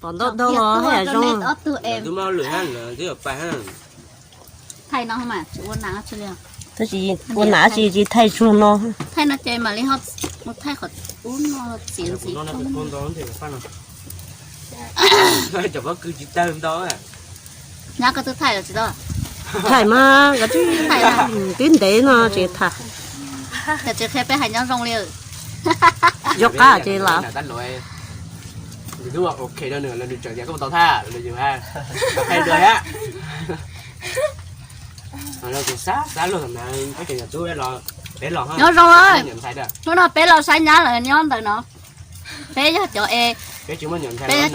Pom ntau ntau los haj yam zoo. Thaij no mas tsis ua nam, tab sis ua nam tsis tsis thaij tsuag no. Thaij no ces mam li ho ua thaij qhov ub no txiav ntxiv. Cov pob kws tsis tawg ntau. Nyab koj twb thaij los tsis tau? Thaij mas, twb ntev no tsis tham. Ces tsis qhia peb hais nyob zoo li. Yog qab ces lam. Nws twb ok rau nws los nws tseem tias koj puas tau tham los yus hais dua thiab. Kuv xav xav luag ntawd peb cov yog tub los peb los nyob zoo. Hnub no peb los saib nyab lawm nyob ntawm no. Peb yog cov e, peb yog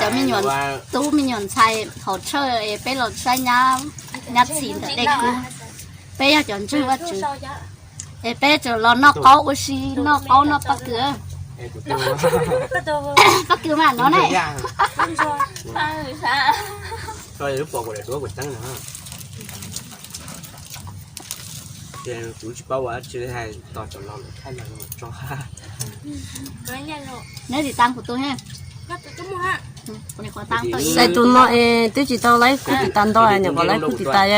cov me nyuam tub me nyuam ntxhais haus tshawj es peb los saib nyab, nyab txis ntawm dej kub. Peb yog cov ntseeg Vajtswv es peb tseem los noj qaub ua si, noj qaub noj pob kws. Pob kws mas no ne. Kuv tsis paub ua tsi hais tos cov laus lawv thaij los tso. Neb tis tas kuv tus he. Tus no es twb tsis tau laib kuv tis tas nto, nyuam qhuav laib kuv tis tas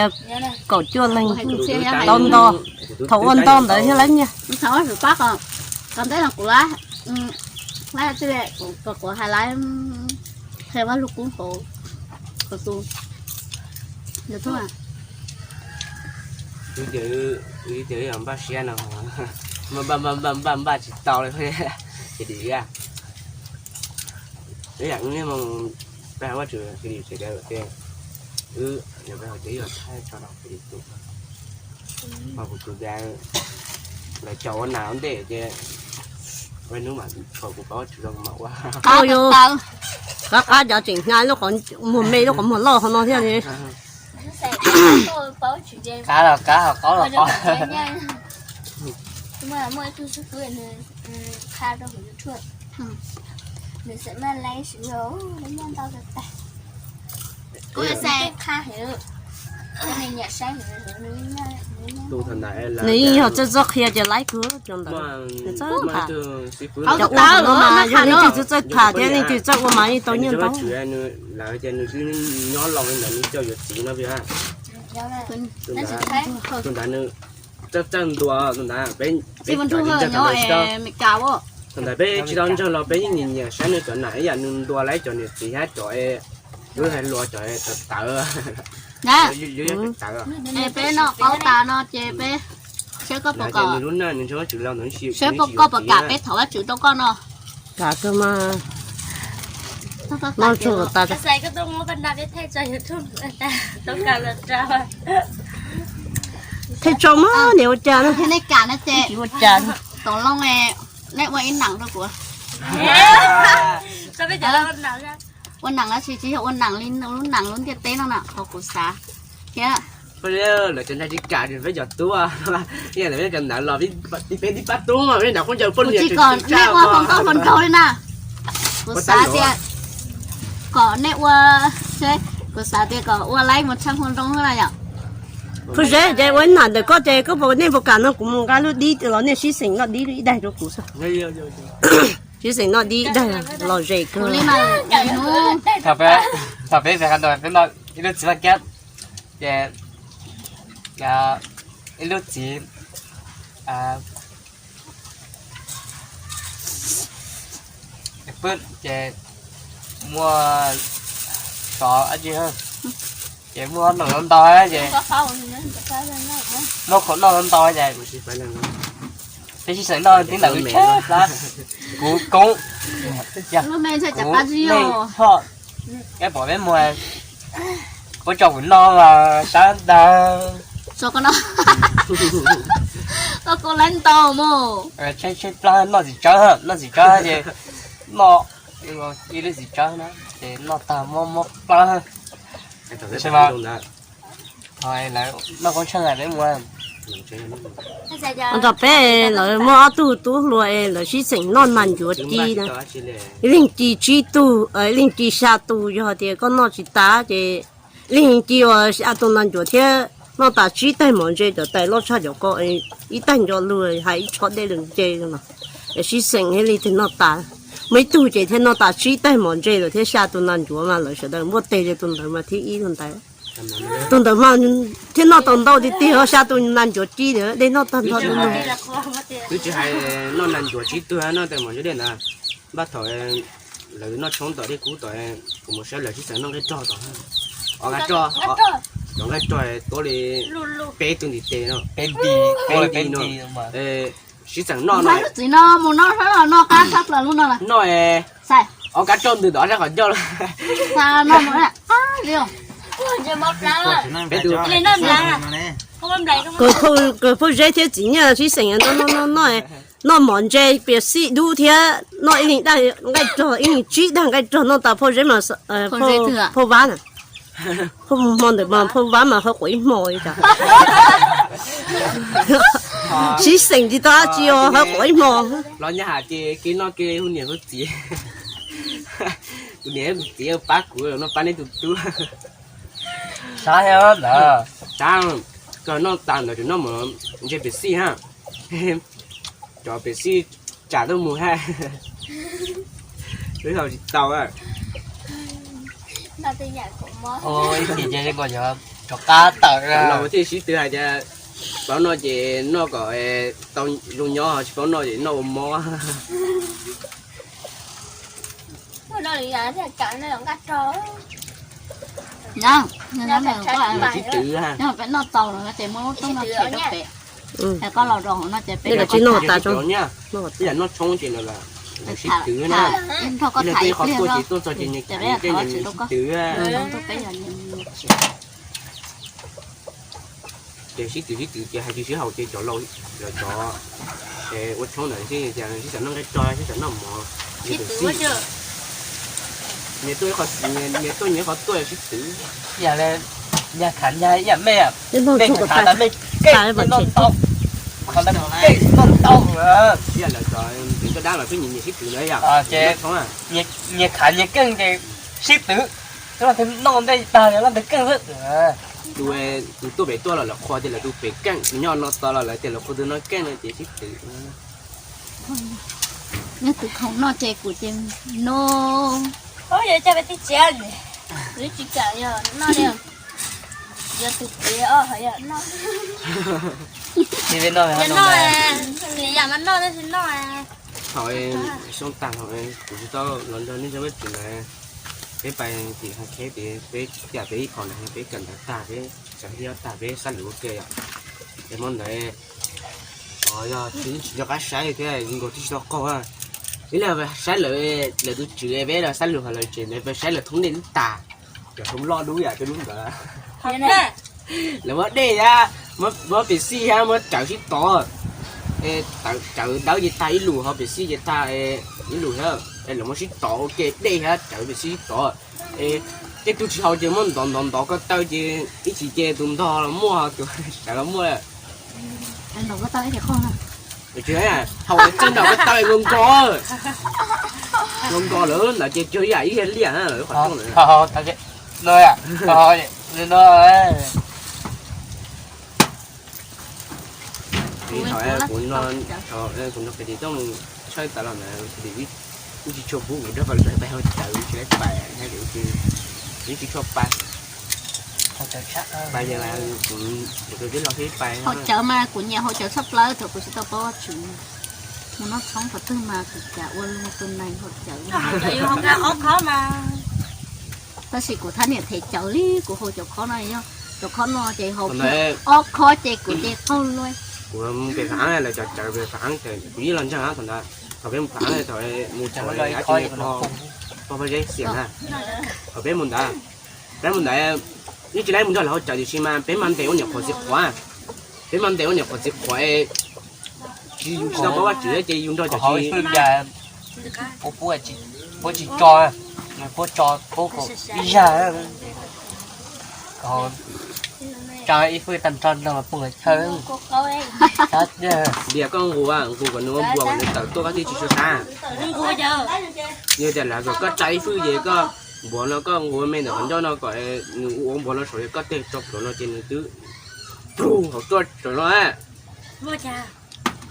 kaum cuaj leeg tau nto. Thaum ua nto ntawd thiaj laib nyiaj. Thaum ua pab ko, ko nteb no kuv laib, laib tij, kuv hais laib qhia Vaj Lug Kub hauv ko tus YouTube. Wb ces wb npaj siab no, npaj npaj npaj npaj npaj tsis tau li. Ces dim, ib yam wb niaj moo peb hais Vaj Tswv ces dim ces wb, yog peb hais ces yog thaij tso rau Facebook. Mas kuv tus tias lawv cov ua nas ua ntej ces ua hnub mas thaum kuv paub Vaj Tswv los kuv mam ua. Qab qab cov tseem hnyav lub qhov muag me lub qhov muag loj qhov no thiab li. Qab los qab, qaub los qaub. Nws yeej yog txawj txawj qhia ces laib kawg cov ntawd. Nws txawj tham. Cov ua no mas yog leej twg txawj txawj tham thiab leej twg txawj ua mas yeej tau nyiaj ntau. Lawv ces nws twb nyob los li ntawd nws coj yuav txiv no. Tus ntawd nws txawj txawj ntuas tus ntawd, peb, peb, tus ntawd peb tsis tau ntseeg los peb yeej nyiam nyiam saib nws cov nam ib yam nws ntuas laib cov niam txiv thiab cov, wb hais luag cov tawv tawv. Peb noj qaub tas no ces peb saib koj puas kam, saib koj puas kam peb thov Vaj Tswv rau koj no. Kam kawg mas. Noj tsuag tas. Thaij tso mas niam ua cas no. Nej kam no ces ua cas, Toom Looj, nej ua ib nam rau kuv. Ua nam dab tsi, tsis yog ua nam li lub nam lub ntiaj teb no na, qhov kuv xav thiab. Lawv cov ntag tsis kam peb cov tub, ib yam li peb cov ntawd los peb tib pab tub, peb nrog khaub ncaws poj niam tsis kam nej ua hluas nkauj hluas nraug li na. Kuv xav tias kom nej ua, kuv xav tias kom ua laib mus tshaj hu zoo na yom. Kuv xav tias ua ib nam ntawm koj ces koj puas, nej puas kam no kuv mus nqa lub dib los nej sib xeem noj dib ib daig rau kuv xwb. Sib xeem noj dib ib daig los zem kawg. Thaum peb, thaum peb, peb ib lub txiv Vaj Kiab, ces ib lub txiv, ces muaj xov dab tsi, ces muaj noj ntau ces, muaj khoom noj ntau ces peb sib xeem noj tib ntawm lub tsheb plab, kuv koob, kuv neej hoj, peb pom peb muag, puab tso kuv noj mas sab ntag. Koj koob laib ntau mus. Tsheb plab noj txiv tsawb, noj txiv tsawb ces noj ib lub txiv tsawb na, ces noj tag mob mob plab. Noj koob tsheej peb mus. Ua ntawm peb lawv muaj ob tug tub hluas es lawv sib xeem noj nas ncuav ci na. Ib leeg ci tsib tug, ib leeg ci xya tus, yog tias koj noj tsis tas ces ib leeg ci ua xya tus nas ncuav thiab noj tas tsib taig mov ntse cov tais loj tshaj cov ko, ib taig nco lug hais ib tsho dej lug nce no, es sib xeem thiaj li twg noj tas. Muaj ib tug ces thiaj noj tas tsib tag mov ntse lawm thiab xya tus nas ncuav mas lawv sawv daws npuaj teg rau tus ntawd mas thib ib tus ntawd. Tus ntawd mas thiaj noj tau ntau tiag tiag, xya tus nas ncuav tsib ntawd dej noj tag nrho li no. Twb tsis hais noj nas ncuav tsib tug no, tes mov ntse dej ntawd, npaj thaum lawv noj tshoob tom dej kub tom, kuv mus saib lawv sib xeem noj nqaij rog tom, o, nqaij rog, cov nqaij rog tuaj li peb tug ntiv tes no, peb nti no, sib xeem noj no. Txiv no mus noj sab los noj qab tshaj plaws lub no lawm. Noj, o, kab roj ntws tom sab qhov ncauj lawm. Peb tus, kawg phauj Zeb thiab txiv Nyiaj sib xeem noj noj noj noj, noj mov ntse piam xij dub thiab noj ib leeg dag nqaij rog, ib leeg tsib dag nqaij rog, noj tas phauj Zeb mas phauj Vab na. Phauj hmo ntawd mas phauj Vab mas hawb quav ib hmo li cas. Sib xeem tsis tau dab tsi os, hawb quav ib hmo. Los nyab has ces kev noj kev hu niam hu txiv. Kuv niam hu txiv pab kuv no, pab neb tus tub. Sab thiab ntawd, sab, kawg noj tas ntawd tseem noj mov ntse piam xij ha. Cov piam xij tsam tuaj mus ha. Wb haus tsis tau. Ib chim ces rov qab tawm los thiaj sib tw hais tias paub noj ces noj kom tau zoo nyob, tsis paub noj ces noj ua mob. Sib tw, noj tau no ces muab lub roob no rau pem, koj los rau hauv no ces peb tsis noj tas, ib yam noj tshoob ces lawv sib tw na. Ib nrog koj tham ib pliag, ces tuaj txog ces nws sib tw. Ces sib tw sib tw ces hais tsis sib haum ces cov laus, cov ua tshoob ntawd sib xav noj nqaij rog, sib xav noj mov, sib tw xij. Nyias tuaj, nyias tuaj nyias qhov tuaj sib tw. Yam li, yam khav nyag ib yam mej, mej khav tas mej keej noj ntau, khav tas keej noj ntau. Ib yam lawv cov txiv coj dab los twb nyias nyias sib tw ntawd yom. Nyias khav nyias keej ces sib tw, leej twg noj ntej tag leej twg keej xwb. Tus, tus tuaj pem tuaj los lawv qhuas tias lawv tus pem keej, tus nyob no tos los lawv tias lawv qhuas tus no keej no ces sib tw. Nyob tus khoom noj ces kuv ces no. Yog coj peb tib tsia, tsis kam yog noj li, yog tus pem os yog noj. Yog noj, yam mas noj tab sis noj. Thaum xyoo tag thaum kuv tsis tau los nrog nej nrog peb tsev ntawd, peb pais tim Haj Kheb pem, peb cam peb ib phom ntawd peb kawm ntawv tag peb txawm thiab tag peb sab lwm ua ke yom. Ces hmo ntawd yog tsis nco qab saib thiab zoo nkaus twb tsis tau qaug. Ib leeg saib lawv, lawv tus tswv peb los sab lwm hauv lawv tsev ntawd peb saib lawv thoob dej lub tas, cov thoob loj dub yam peb lub ntawd. Lawv muab dej thiab, muab pes xij thiab muab cawv sib tov. Cawv dawb ces tag ib lus, ho pes xij ces tag ib lus thiab. Lawv muab sib tov ua ke, dej thiab cawv pes xij sib tov. Tej tug tsis haus ces muab ntov ntov ntov ko taw ces ib chim ces tus ntog los muaj, tus sawv los muaj. Tsis haus txij nram ko taw nkaus nkaus, nkaus nkaus lawm ntawd ces cuag ib yam ib yam liaj na lawm qhov rooj ntawd. Kuv no, kuv nrog Qhia Tis tuaj mus tshawb tas los ntawd, Qhia Tis wb tsis tshua pub kuv nrog koj pais hauv cawv, tsis laib pais, wb tsis tshua pais. Pais ces kuv, kuv twb los thiab pais. Hauv cawv mas kuv nyiam hauv cawv tshaj plaws thaum kuv tsis tau paub Vajtswv. Mus noj tshoob qhov twg mas kuv cas ua luag tus neeg hauv cawv. Tab sis kuv thab niam them cawv li, kuv hau cov khob no, yog cov khob no ces hau ob khob ces kuv ces qaug lawm. Kuv mus pem Pham Ab lawv cov cawv pem Pham Ab, kuv yeej los ntseeg thaum ntawd, thaum peb mus Pham Ab thaum mus tsev pog Zeb Xiam na, thaum peb mus ntawd, peb mus ntawd, yeej tsis laib mus nrog lawv hau cawv tiam sis mas peb mas ntes ua niam qhuav txiv qhuav, peb mas ntes ua niam qhuav txiv qhuav, tsis, yus tsis tau paub Vajtswv ces yus nrog cov tsis puab tsis tso, puab tso puab ib zag, tsa ib fwj tag nrho nrog pog chaw. Tias koj nqus, nqus kom nws ua npuas kom nws tawm tuaj koj thiaj tsis tshua sab. Yog tias lawv kom koj tsa ib fwj ces koj npuav no koj nqus me ntawm qhov ncauj no kom nws ua npuav no saum koj tej tso plhuav no ces nws twb plug hauv tuaj saum no.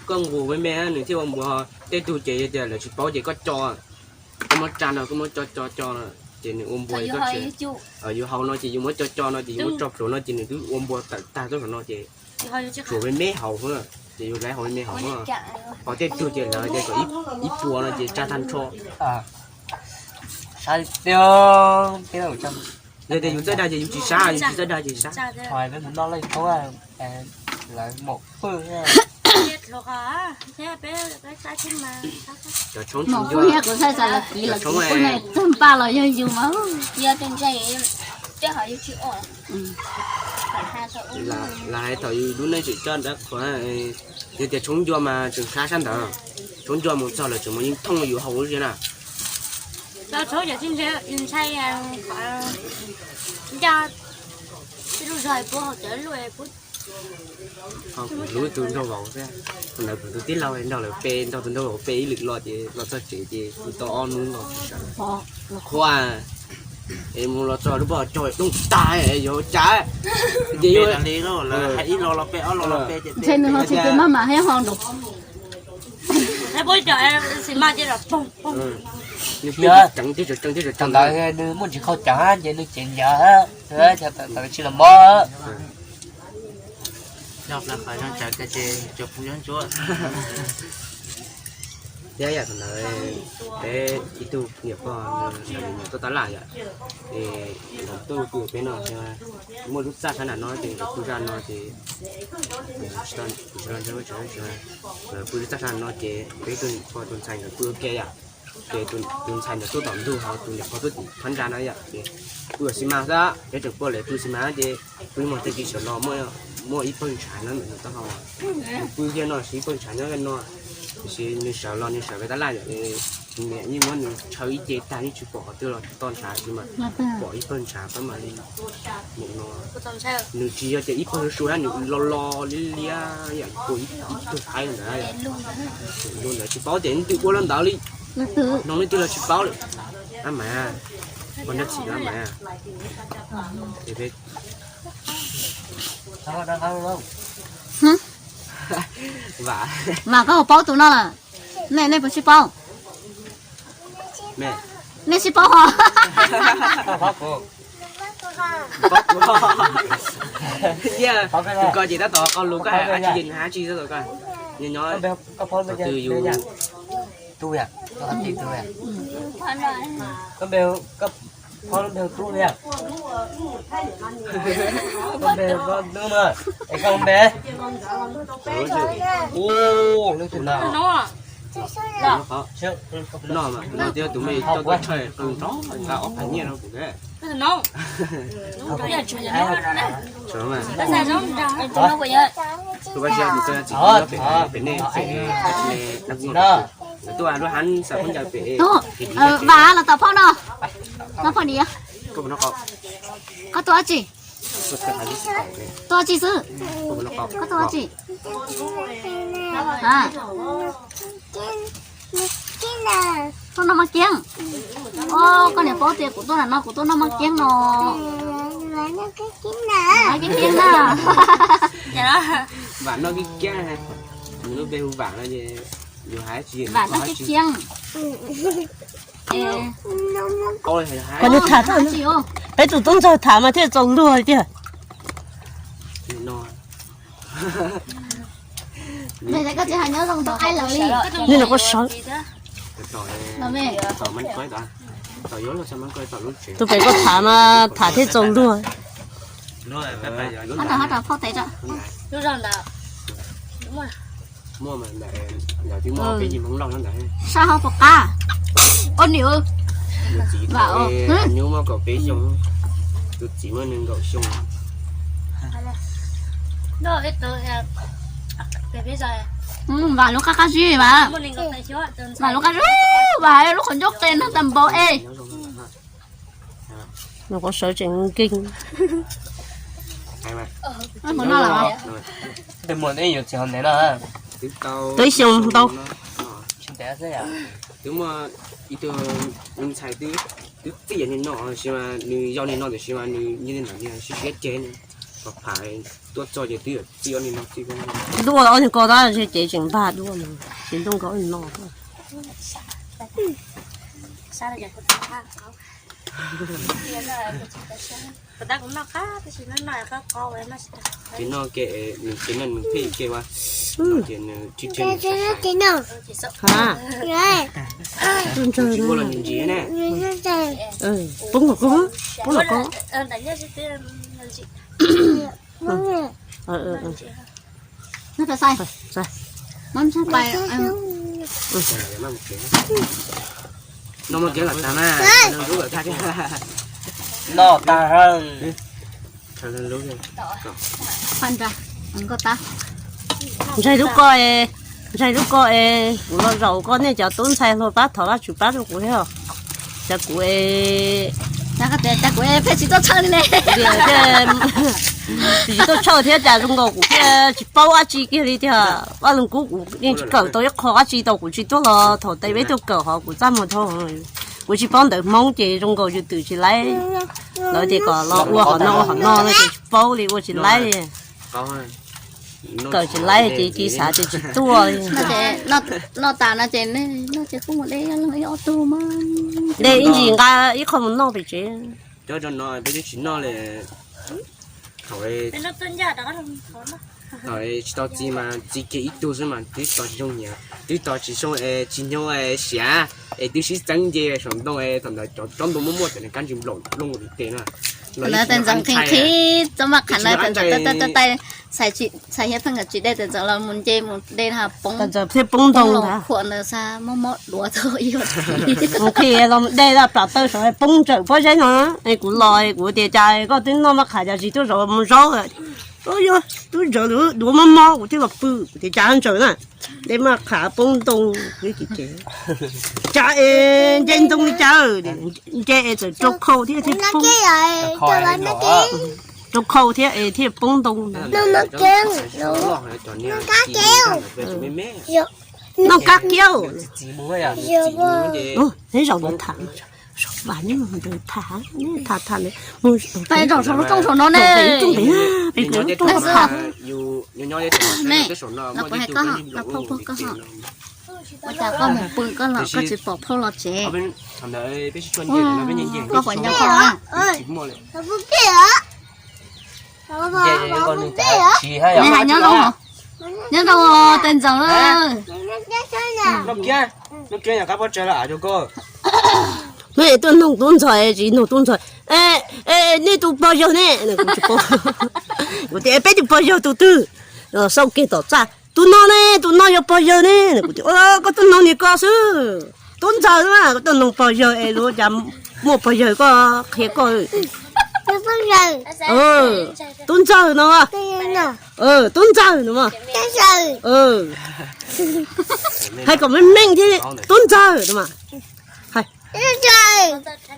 Koj nqus me me nws thiaj ua npuav, tej tug ces yog tias lawv tsis paub ces koj co, Koj muab tsa no, koj muab co co co no, ces nws ua npua. Yus haus no ces yus muab co co no ces yus muab tso plhuav no ces nws twb ua npua tawm tag tuaj saum no ces tsuas me me haus xwb, ces yus laiv haus me me haus xwb. Ho tej tug ces lawv tias kom ib puas no ces tsa tag nrho. Yog tias yus txawj dag ces yus tsis sab, yus tsis txawj dag ces sab. Cov tshoob tsis ncua, cov tshoob tag npaj los yog yus mas. Lawv hais thaum yus lub neej tseem coj dab qhuas, yog tias tshoob ncua mas tseem sab sab ntawd, tshoob ncua mus txog lawv tseem mus yeej thooj yus haus lub siab na. Tshoob ntshai, ntshai, nco, ib lub zog puab haus cov lub. Lub tus nraug vauv xwb, tus ntawd kuv tus tij laug nrog lawv pe, nrog tus nraug vauv pe ib lwm los ces los txog tsev ces kuv tau ob hnub los tsis sawv. Qhuav, es mus los txog lub pob tsuas tooj tag yuav cas ces yuav li hais ib los los pe ob los los pe ces ntshe nws ho tsis tus maj mam thiab ho nrov. Thaum ntawd nws muaj tsis qhau cav ces nws ceev ncaws, tsis los mob. Thiab yam thaum ntawd peb ib tug niam pog, niam tuaj tab laj yom, es nkawd tuaj pw peb no, muaj lub txaj sab nram no ces nkawd pw sab no ces kuv tsis tau ntsia, nkawd pw lub txaj sab no ces peb tus niam pog tus ntxhais nkawd pw ua ke yom. Ces tus ntxhais ntawd tuaj tom ntug, ho tus niam pog tuaj tim phab ntsa no yom, ces pw xis mas xwb, peb tseem pw lawv pw xis mas ces pw ib hmos tag kis sawv los muaj ib pawg ntshav nyob ntawm nws taub hau. Nws pw kiag no, ib pawg ntshav nyob no, tiam sis nws sawv los nws sawv pem tab laj yom, nws niam yeej muab nws ntshaw ib ce tag yeej tsis pom qhov twg los tau ntshav, tsis mas pom ib pawg ntshav pab mam li mus no. Nws tsis yog tias ib pawg su na, nws lo lo liab liab yam li ib tug qaib ntawd. Lub ntawd tsis paub tias leej twg ua lub ntawd li, hnov leej twg los tsis paub li. Ab mas, ua nrab txim ab mas. Vam, koj puas paub tus no lawm? Nej, nej puas sib paub? Nej sib paub ho? Tus ko ces tab tom qaug lus, koj hais dab tsi ces nws hais dab tsi tab tom koj. Nyob nyob, tus twg yus Koj npe, koj npe. Tus no, no mas twb yog tus me coj tuaj tshawb qee nrov nqa ob phav nyiaj rau kuv thiab. Tus koj siab tus koj txiv nyob pem, pem nej pem, lawv tuaj lub hab xav khaub ncaws pem. Vam los tom phauj no, no phauj ni. Koj tua dab tsi? Tua dab tsi xwb? Koj tua dab tsi? Koj noj maj kiab. Koj niam paub tias kuv tuaj nram no kuv tuaj noj maj kiab no. Noj kiab kiab na. Vam noj kiab kiab, nws lub npe hu Vam no ces yus hais tsis, Vam noj kiab kiab. Koj tham, peb tus tub ntxawg tham mas thiaj txaus luag tiag. Nej los koj sawv. Tus pem koj tham mas tham thiaj txaus luag. Sab hauv puas qab? Ua niam, Vam, tus txiv muaj nees nkaum xyoo. Vam lub qab qab zib Vam. Vam lub qab zib Vam, lub qhov ncauj qe nag tas npaum es. Nws kuv sawv tseem nkeeg. Twb xyoo ntau. Twb muaj ib tug ntxhais twb txij niag no, tab sis mas nws yau niag no tiam sis mas nws nyiag niag ntawd niag sib siab ceg, kom pham tuaj txog ces twb yuav txij ob niag no txij. Duaj ob niag ko tab ces tseem npag duaj, tsis ntuj nkaus no. Ces noj ke, nws ces noj nws pheej ke ua, ces nws tsis tshee nws sab sab. Tsis muaj los nws ntsis ne. Poob los koj, poob los koj. No mas kev lam tas na, lub lawm tag thiab. No tas. Ntshai lub ko, ntshai lub ko es kuv los zaum koj nej cov tub ntxhais hluas pab thov Vajtswv pab rau kuv thiab. Cas kuv, cas kuv pheej tsis tuaj tshawj li ne. Tsis tuaj tshawj thiab cas zoo nkaus kuv thiaj tsis paub dab tsi kiag li tiag. Vaj Leej Kub, kuv yeej tsis kawm tau ib qho dab tsi tau, kuv tsis tuaj los thaum tes peb tuaj kawm hov kuv txaj muag dhau. Kuv tsis paub ntawv Hmoob ces zoo nkaus yus twm tsis laib. Lawv tias kom los ua qhov no ua qhov no no ces tsis paub li, ua tsis laib li. Kawm tsis laib ces cia xav tias tsis tuaj li. Noj tas no ces, noj ces kuj mus de ib ob tug mas. De ib ntsis nqa ib qho mus noj pem tsev. Cov no peb twb tsis noj li. Thaum tsis tau txiv mas txiv kiag ib tug xwb mas twb tos tsis zoo nyiam, twb tos tsis zoo, tsis nyob siav, es twb sib txeeb nce saum ntoo, thaum ntawd cov tsob ntoo muaj muaj cov kab ntsis nplaum looj li tes na. Los tes ntxeev qhib qhib txoj maj qham na, tes ntxeev tais tais, txhais hiab pheej tsis de, tes ntxeev los mus nce mus de na poob, poob ntoo khuam ntawd xav mob mob duav tau ib. Mus khi los de plam taw saum poob ntsawm pob zeb no. Es kuv los kuv tias cas koj twb noj maj qham cas tsis tuaj zaum mus zaub. Yog tub ntsaws duav mob mob kuv thiaj los pw, kuv tias cas ntsaws na. De maj qham poob ntoo. Cas es nce ntoo li cas, nce es txawm rau khau thiab thiaj poob. Rau khau thiab es thiaj poob ntoo. Noj kab kiab. Neb zaum ntawd tham, zaum ntawd tham, tham tham, zaum rooj rooj pem pem rooj tham. Ua cas koj mus pw koj los koj tsis pom phauj los tsev? Koj puas nco phauj? Neb hais nyob zoo, nyob zoo tes ntxaws. Neb tuaj noog tub ntxhais tsis noog tub ntxhais. Nej tus pog yawg ne? Kuv tias peb tus pog yawg tus twg? Xauj kiag tom txaj, tus no ne, tus no yog pog yawg ne. Kuv tias koj tuaj noog niag ko xwb. Tub ntxawg na, koj tuaj noog pog yawg es luag cas muaj pog yawg koj qhia koj. Tub ntxawg no. Tub ntxawg no. Hais kom meej meej thiab, tub ntxawg no mas.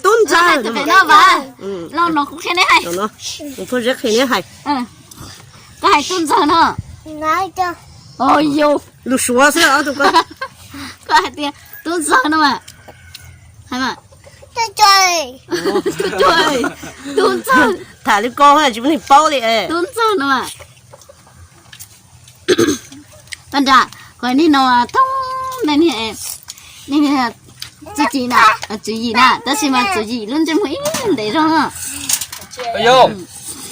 Tub ntxawg no. Phauj Zeb qhia neb hais. Koj hais tub ntxawg no. Yus lus Suav xwb. Koj hais tias tub ntxawg no mas. Hais mas. Tub ntxawg. Tham li ko tsis muaj neeg paub li. Tub ntxawg no mas. Tag nrho, kuv niag no thoob, niag, niag Txwv Yim na, Txwv Yim na, tab sis mas Txwv Yim lub ntsej muag ib ntev zog no.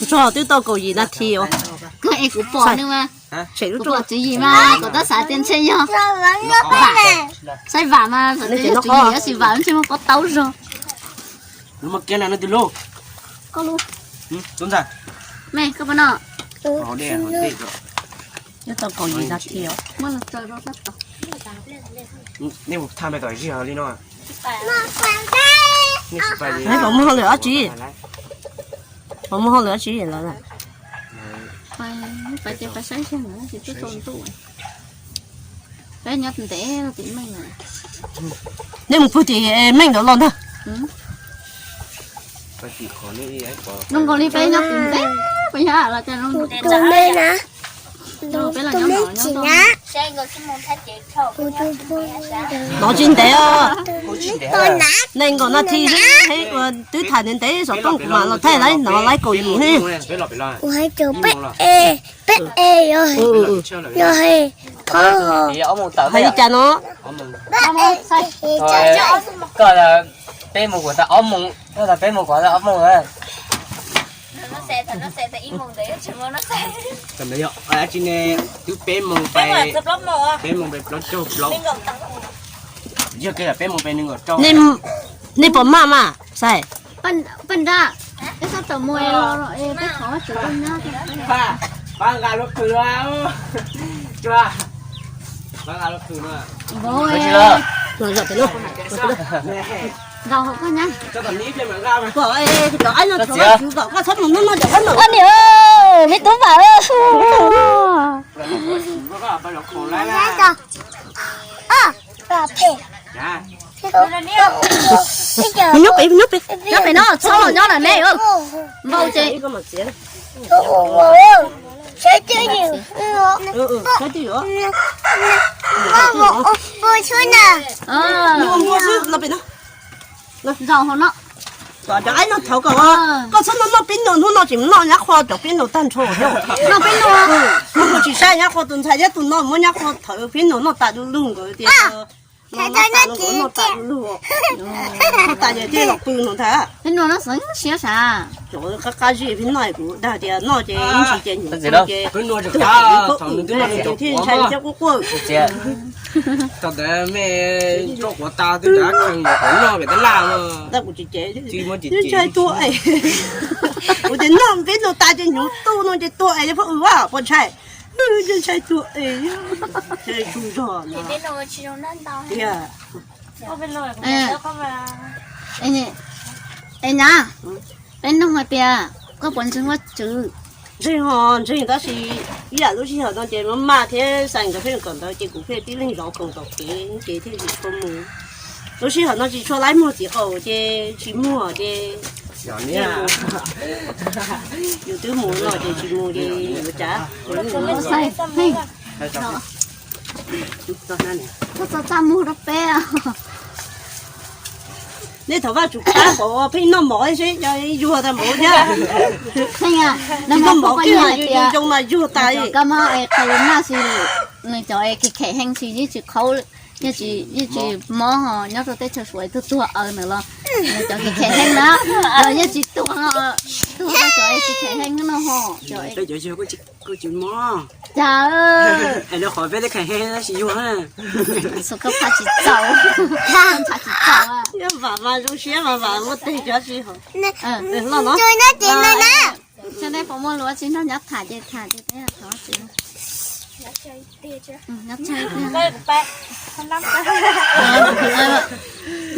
Tso twb tau kaum yim nas this os. Koj es kuv pom nws mas, kuv pom Txwv Yim mas kuv tab xav tias ntshe yog Vam, saib Vam mas, Txwv Yim tab sis Vam lub ntsej muag pob taub zog. Koj lub, me koj puas noj? Twb tau kaum yim nas this os. Nej puas muaj hauj lwm dab tsi? Puas muaj hauj lwm dab tsi lawm? Nej mus pw tim Meej ntawd los ntag. Zoo nkaus li peb nyob tim ntev, peb nyob los cas zoo nkaus li peb los nyob no nyob. Hnov tsis ntev os. Nees nkaum nas this xwb, twb tham ntev ntev, xov tooj kuv mam los thaij lawm, hnov lawm kaum yim thiab. Kuv hais tias peb es, peb es yog, yog hais Hais li cas no? Koj peb moos kuv tau ob moos, koj tau peb moos kuv tau ob moos. Tsis ne, twb peb moos peb, peb moos peb plaub caug plaub. Yog peb moos peb nees nkaum rau. Nej puas maj mas Xais? Pab nqa lub qhwv, pab nqa lub qhwv no. Niam, me tub vam. Nyob pem, nyob pem, nyob pem no, txhob los nyob ntawm ne. Npau ces zaum hauv no. Cov aib no thov kom koj txhob noj noj peb nus, hnub no tsis noj nyab qhua cov peb nus tag nrho. Noj peb nus, hnub no tsis saib nyab qhua tus ntxhais thiab tus no muab nyab qhua thawv peb nus noj tas du lug nkawd tias. Noj tas du lug, noj tas du lug, noj tas ces thiaj los pw no ntag. Peb nus no xeev siab sav. Cov qab qab zib peb noj kuv dag tias noj ces ib ntsis ces nyuam qhuav ces thiaj ntshai thiab quaj quaj. Thaum ntawd me tso quav tas twb rov qab khees los quav noj pem tab laj no. Tab kuv tsis ces, ntshai tuag es. Kuv tias noj peb nus tas ces nyuam tu no ces tuag es pab ua pov ntshai. Ntshai tuag es, ntshai tsuj zog no. Tiag. Es nyab, peb nug hais tias koj puas ntseeg Vajtswv? Ntseeg ho ntseeg tab sis ib yam lub sij hawm no ces maj maj thiab Xais nkawd pheej kom ntawd ces kuv pheej tib leeg zov khoom tom kev ces thiaj tsis tshua mus. Lub sij hawm no tsis tshua laib muag txiv qaum ces tsis muag ces yus twb mus no ces tsis mus ces yuav cas. Koj txhob txaj muag rau peb. Nej thov Vajtswv pab kom pheej noj mov seb yuag tag npaum thiab. Noj mov kiag zoo mas yuag tas. Koj muab qhov lus noj si, nws cov es khem khem heev tsis yeej tsis qhaub, yeej tsis mob ho nyob rau teb chaws Suav tuag tuag aws ntawd los nws cov khem khem heev na, los yeej tsis tuag, tuag cov es khem khem heev no ho. Cas, es rau qhov peb tej khem heev tab sis yuag. Xus koj pha tsis txaus, ntshav tsis txaus. Vam mas zoo siab mas vam muaj teg cov si ho. Noj no. Tsis nej puas muaj lus tsis noj nyob tham ces tham ces peb thov tsis. Nyob tshaj tiag.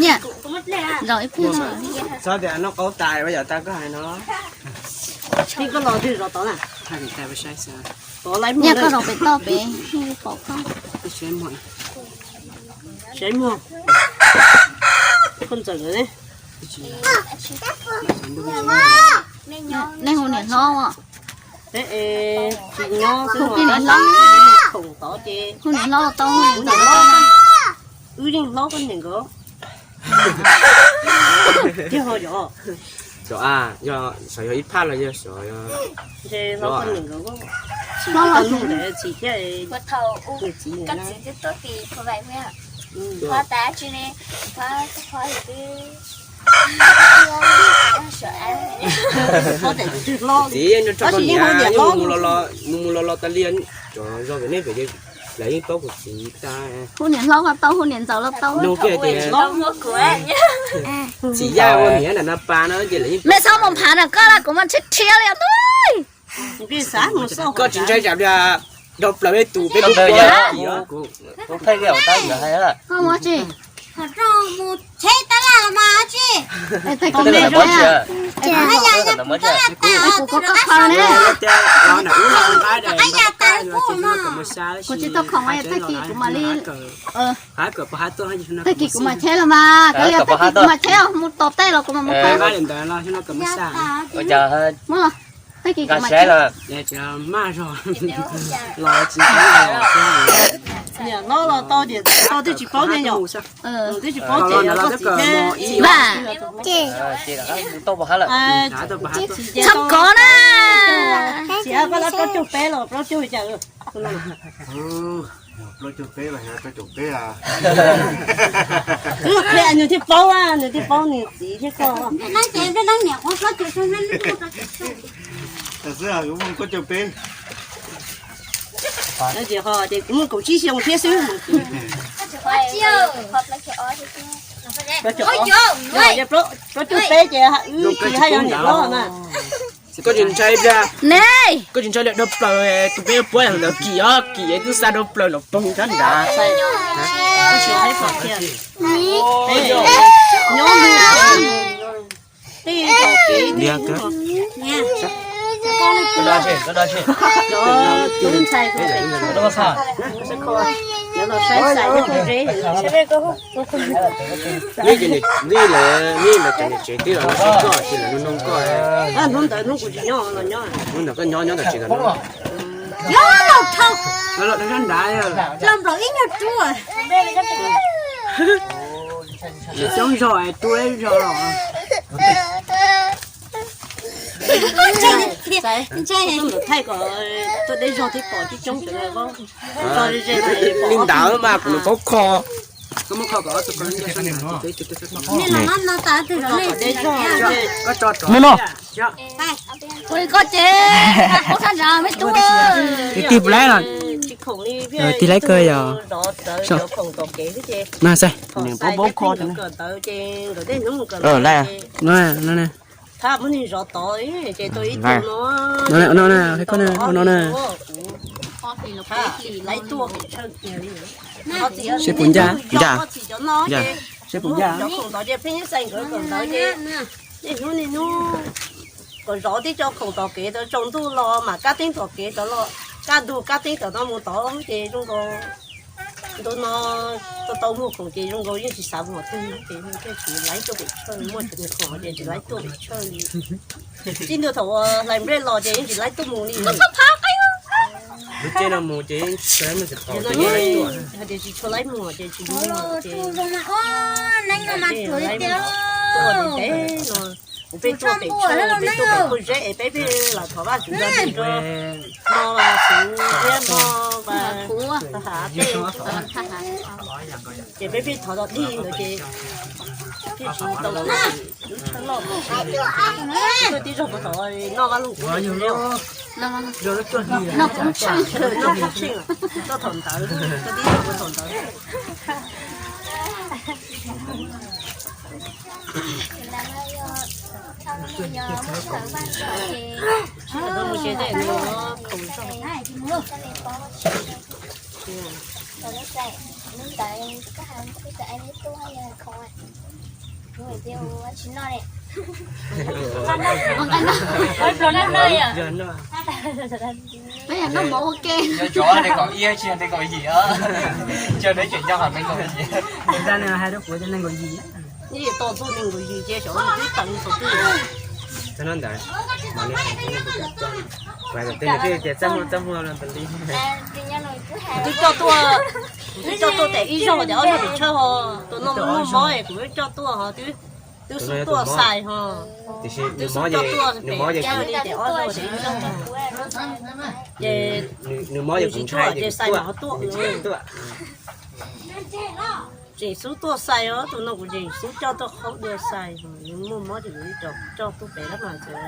Nyiam, zaum ib pliag no. Txhob tias noj qaub tas ua yam tas koj hais no. Peb koj los twg zov tod na? Nyiam koj zaum pem toj pem pom koj. Saib muag. Koj ntxawm nkawd ne. Nej hu niam hlob os. Tsis nyob, hu niam hlob, khoom tod ces hu niam hlob los tau, hu niam ntxawm los tau. Wb yeej hlob koj niam nkawd. Tiag ho yog. Xyov, yog xyov yog ib phaj los yog xyov yog. Ntshe hlob koj niam nkawd, hlob los tsis ntawd txiv thiab. Nws txiv nws txiv. Txiv yeej rau koj niam, mus mus los los tas li, cov zog pem nej pem lawv yeej paub kuv txiv tas. Hu niam hlob los tau, hu niam ntxawm los tau. Nug kiag tias txiv yaj ua niam na na pa no ces lawv yeej. Mej txhob mus phav ntawm koj lawm, kuv mas ntshiab rhiab li os. Koj tsis ntshai tsam nrog plaws peb tus peb lub pab. Kuv tsis tau khoom, tag kis kuv mam li, tag kis kuv mam cheb los mas, koj li tag kis kuv mam cheb mus tos tej los kuv mam mus. Muab los, tag kis kuv mam cheb. Niam hlob los tau, tau twb tsis paub ne yom. Twb tsis paub ces yog koj txiv thiab. Txhob kov na. Txiv, koj lab plaub caug peb los plaub caug li cas? Plaub caug peb los yog rau caum peb a? Wb qhia nws thiaj paub, nws thiaj paub nws txiv thiab koj. Tam sim no kuv muaj plaub caug peb. Ces ho ces kuv muaj kaum tsib xyoo thiab xwb. Plaub caug peb ces wb tsis haj yog niam hlob na. Koj tsis ntshai, koj tsis ntshai li dua plaws, tus peb puab ntawd kim os, kim es twb xa dua plaws los poob rab nrad. Nej ces nws, nej lawv, nej lawv cov niam tsev twb los sib koj ces lawv nug nug koj. Hnub ntawd hnub kuv tsis nyob los nyob, hnub ntawd koj nyob nyob ntawm tsev ntawd. Nyob los dhau, los dhau sab nrad, los nplaum ib nyuag rub. Coob zog es rub ib zog los. Ntshai, ntshai, thaij kom tuaj deb zog thiab pom coob coob. Li ntawd mas kuv paub kho. No no. Tig puas laib los? Tig laib kawg yog. No xav. Nws paub paub kho. Thab muab neeg zov tod ces tau ib tug no, no no, no no, laiv tuaj pem tshaw kiag li. Seb puas ncaj, ncaj, seb puas ncaj. Cov khoom tod ces pheej nyob xais nkawd kom ntawd ces niaj hnub niaj hnub kom zov tib co khoom tom kev, tau tsaus ntuj los mam kab teeb tom kev tod los, kaj ntug kab teeb tom no mus tod ces zoo nkaus ntu no tau tau muag khoom ces zoo nkaus yeej tsis xav mus twg ces thiaj tsis laiv tuaj pem tshaw, muaj tsis khoom ces tsis laiv tuaj pem tshaw li. Txij ntua thaum uas hlais nplej los ces yeej tsis laiv tuaj mus li. Lub caij no mus ces tsis tshua laiv mus ces tsis mus ces tuaj pem no. Kuv peb tuaj pem tshaw, peb tuaj pem Phooj Zeb es peb pheej lam thov Vajtswv nrog nrog no xwb thiab no, ha ha tej ces peb pheej thov tau dig ntawd ces thiaj tsis tau lub tshaw loj. Tuaj tib zog puag tom noj Vaj Loog Kub, noj Kub Tsheej, noj Kub Tsheej, tuaj thaum ntawd, tuaj tib zog puag thaum ntawd. Cov nees nkaum ib tsis yog nees nkaum yim, cov neeg tseem nyob hauv nees nkaum yim. Hais rau kuv tias nees nkaum yim. Ib tau txog nees nkaum yim ces xyov twb tawm thaum twg. Txog no ntawd, mas li hais tias txaj muag txaj muag los ntawd li. Twb coj tuaj, twb coj tuaj tes ib zaug tias ob zaug pem tshawb ho, tus no muaj mob es kuv twb coj tuaj ho, twb xub tuaj xais ho. Tiam sis twb xub coj tuaj pem tshawb li tias ob zaug tes ib zaug. Ces nws mob ces kuv ntshai ces xais no tuaj. Tseem xub tuaj xais os, tus no kuv tseem xub coj tuaj qhaub dua xais, nws muaj mob ces kuv coj tuaj pem lab mas txawm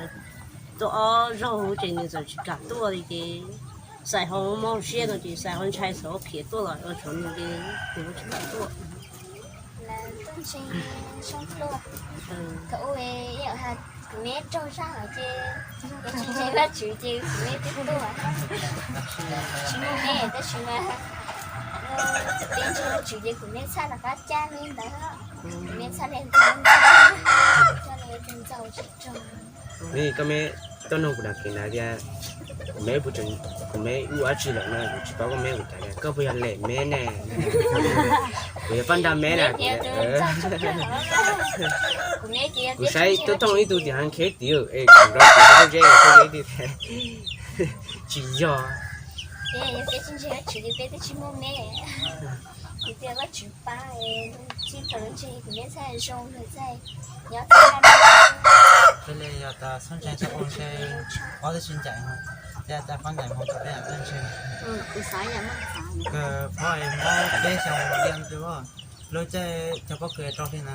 tuaj ob zaug ces nws txawm tsis kam tuaj li ces xais ho mob siab no ces xais ho ntshai xwb ho khiav tuaj los ua tsov nws ces kuv tsis kam tuaj. Kuv me raug zaj hov ces tsis ntseeg Vajtswv ces kuv me twb tuaj. Tsis muaj me tab sis mas peb ntseeg Vajtswv ces kuv me txhaj rov qab cab me ntawd. Kuv me txhaj le ntxaug, coj le ntxaug tsis raug. Koj me tuaj nug kuv dab kev ntawd tias kuv me, kuv me ua dab tsi lawm no kuv tsis paub koj me kuv cas tias koj puas yog lem me ne? Kuv yog paj nrag me na. Kuv saib tuaj thooj ib tug tim heev khev tim es kuv nrog kuv zeb zeb ib tug tsis yog. Peb tsis ntseeg Vajtswv ces peb twb tsis muaj me. Kuv tias Vajtswv pab, txij thaum lub ntseg kuv me txhaj zoo, nws txhaj nyob txhaj Peb li yog tas xub ntseeg txog ua ntshe ob tib si ncaim no, ces tas qhov ncaim hmoov rau peb yam txawj ntseeg. Kws phob es mob peb xyoo li ntawd, lub caij cog pob kws rau hli na,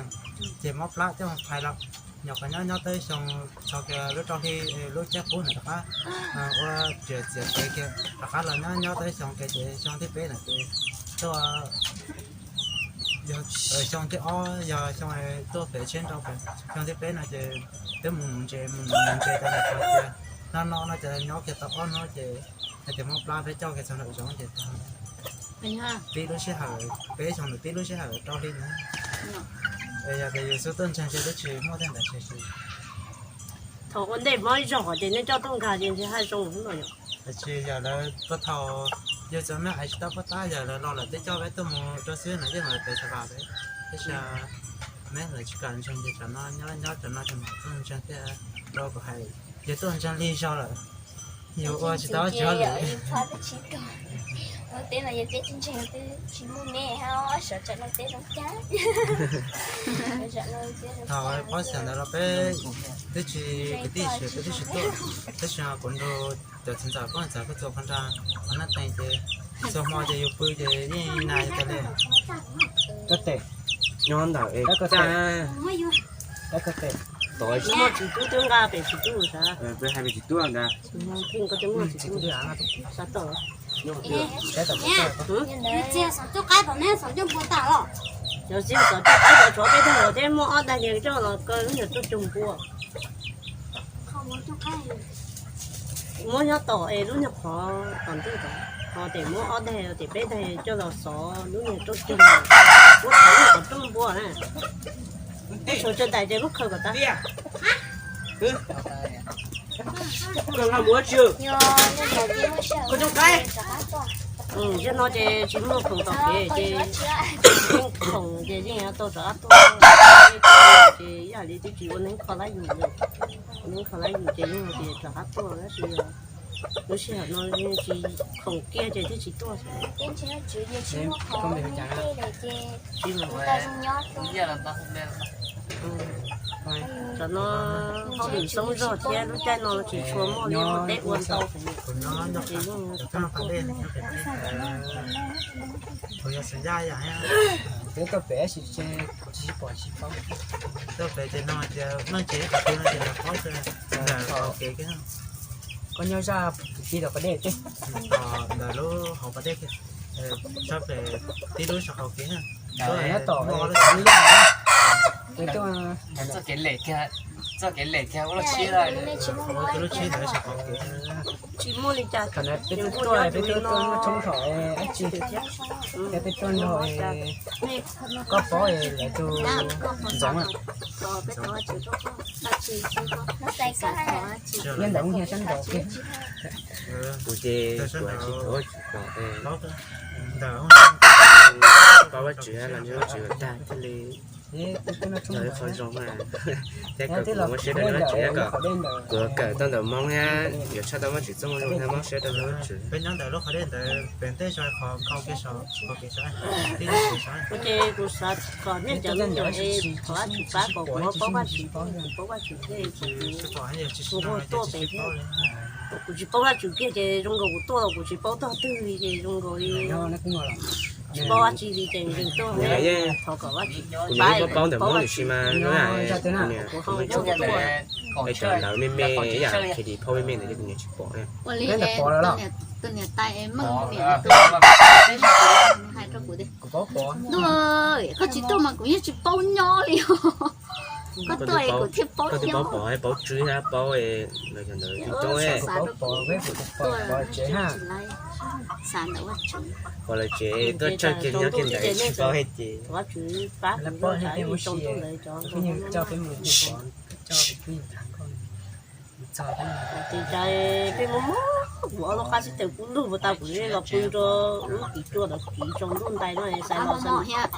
ces mob plab coj mus phais lawm. Nyuam qhuav nyob nyob tau xyoo txog kiag lub rau hli, lub caij qub ntawd rov qab ua riam txiav kev kiag, rov qab los nyob nyob tau xyoo kiag ces xyoo thib peb na ces tuaj, xyoo thib ob yog xyoo tuaj pem tsheb nrau pem, xyoo thib peb no ces twb mus nuv ntses mus nuv ntses rau ntawm qhov tias no no no ces nyob kiag tau ob hnub ces hais tias mob plab peb coj kiag txog nraum zoov ces tag. Tib lub sij hawm peb xyoo ntawd tib lub sij hawm rau hli na. Yog tias yus xub tuaj ntseeg ces twb tsis muaj tej ntawd tshwm sim. Thaum ua ntej mob ib zaug ces nej coj tuaj nkag ces ntshe haj zoo no yom. Tiam sis yog lawv puag thaum yus txawm me ais tsis tau puag ta yog lawv los lawm twb coj peb tuaj mus rau xwb no yeej lawv pem xav vam peb, tab sis meb lawv tsis kam ntseeg ces tsam no nyob nyob tsam no ces mam tuaj ntseeg thiab rau kuv hais, yus tuaj ntseeg lig zog lawm, yus ua tsis tau tsis hauj lwm. Ua teb mas yog peb tsis ntseeg twb tsis muaj me hab, sawv tseem no peb zoo cab. Thaum pob xyoo ntawd los peb twb tsis kwv tij siv peb twb tsis tuaj, tab sis kuv nrog cov txiv ntxawm poj ntxawm kuj txua pha nra qhov naj tees ces txhua hmo ces yus pw ces yeej nag yus tas li. Koj tes nyob ntawm es tag. Koj tes tos muaj txiv tub twb nqa pem txiv tub sav, peb hais pem txiv tub ntag. Txiv tub sav tau. Txiv tub qaib tom neb xom cuaj npua tag los. Yog txiv xom cuaj qaib tom tsov peb tag los thiab muaj ob daig niag coj los kaw lub niag cuaj caug npua. Muab nyob tom es lub niag qhov tom ntej tom, ho tes muab ob daig tes peb daig coj los xov lub niag cuaj caug, muab xov lub qhov rooj npua na. Tsuas tsawg daim ces muab khaws kom tas. Koj nqa mus ua tsi? Koj coob qaib. Zaum no ces tsis muaj khoom tom kev ces yeej khoom ces yeej tau rov qab tuaj. Ces ib yam li twb tsis ua neeb kho lab yus, ua neeb kho lab yus ces yeej tias rov qab tuaj tab sis lub sij hawm no tsis khoom kiag ces thiaj tsis tuaj. Tsis muaj khoom. Tam no hauj lwm xoob zog thiab lub caij no tsis tshua muaj li muaj teb ua ntau. Ces yeej tau tuaj. Peb tuaj pem tab sis tsis pom tsis paub. Tuaj pem ces no tias meej tsev qhov twg no ces los paub xwb. Ntawm qhov kev, koj nyob zaj kwv tij tom qhov dej tej, tom ntawm lub hauv pas dej kiag, sab pem tib lub sab hauv kev. Nyob tom lub yaj, peb tuaj, txoj kev lem kiag ua lub tshib, lub tshib ntawd sab hauv kev. Tsis muaj li cas, thaum ntawd peb tuaj tuaj peb tuaj tuaj muaj tshoob thaum dab tsi, peb tuaj nrog koj paub lawv tus ntxoov. Nyob ntawm lub hiav sab nraud kiag. Kuv ces kuv tsis tau Vajtswv, paub Vajtswv los nyob Vajtswv tag thiaj li tau ib qho zoo na. Thiab kom kuv muab siab rau Vajtswv thiab kom kuv kawm tau ntawm Hmoob thiab yuav tshaj tau Vajtswv txoj moo zoo thiab mob siab rau Vajtswv. Peb nyob ntawm lub qhov dej ntawd pem tej so qhov nkau kiag saud, qhov kev saud. Ua ces kuv xav kom nej cov me nyuam es thov Vajtswv pab kom kuv paub Vajtswv thiab, kuv paub Vajtswv thiab, kuv tuaj pem thiab. Kuv tsis paub Vajtswv kiag ces zoo nkaus kuv tuaj los kuv tsis paub tog twg li ces zoo nkaus li tsis paub dab tsi li ces nkees tuaj. Thov kom Vajtswv pab, paub ntawm Hmoob tiam sis mas kuv ho tsis tuaj. Cov ntawd me me ib yam Katie phauj me me ntawd ces kuv niam tsis pom. Ua li tus niam tais Meej niam hais rau kuv tias, Ntuj, koj tsis tuaj mas kuv yeej tsis paub nyob li os. Koj tuaj es kuv thiaj paub nyob, paub tswv thiab paub lawv cov ntawd coob coob. Xav ntawm Vajtswv, pom lawv tsev tuaj tshawj kiag nyob kiag ntawd tsis paub hais tias. Tis cas peb muaj muaj kuv ob lub qab xib taws kub lug puas tas kuv los pw rau lub kis cua ntawd kis tsaus ntuj ntais no xais los xais.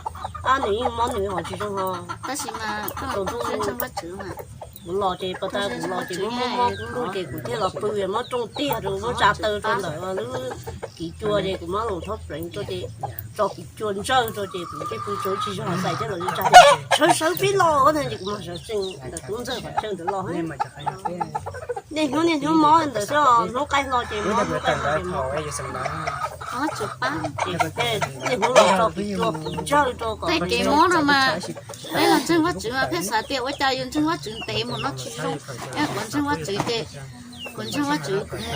Ab, nws yeej mob nws ho tsis zoo ho. Tab sis mas tsaus ntuj ntseeg Vajtswv mas. Kuv los ces pas tas kuv los ces muab muab muab kub lug ces kuv thiaj los pw, muab rooj tiag rau, muab tsa taw rau ntawm lub kis cua ces kuv muab los thov pleev rau ces tso kis cua ntsawj rau ces kuv thiaj pw tsaug tsis zog xais thiab los tsa sawv sawv peb los ua ntawd ces kuv mas sawv tsees ntawm tub ntxawg qhov chaw ntawd los. Niaj hnub niaj hnub mob ntawd xwb, hnub qaij hlo ces mob, hnub qaij hlo ces mob. Niaj hnub los tso kis cua ntsawj rau kom kev mob no mas peb los ntseeg Vajtswv mas peb xav tias ua cas yus ntseeg Vajtswv ntev mus no tsis zoo. Kuv ntseeg Vajtswv ces kuv ntseeg Vajtswv kuv mus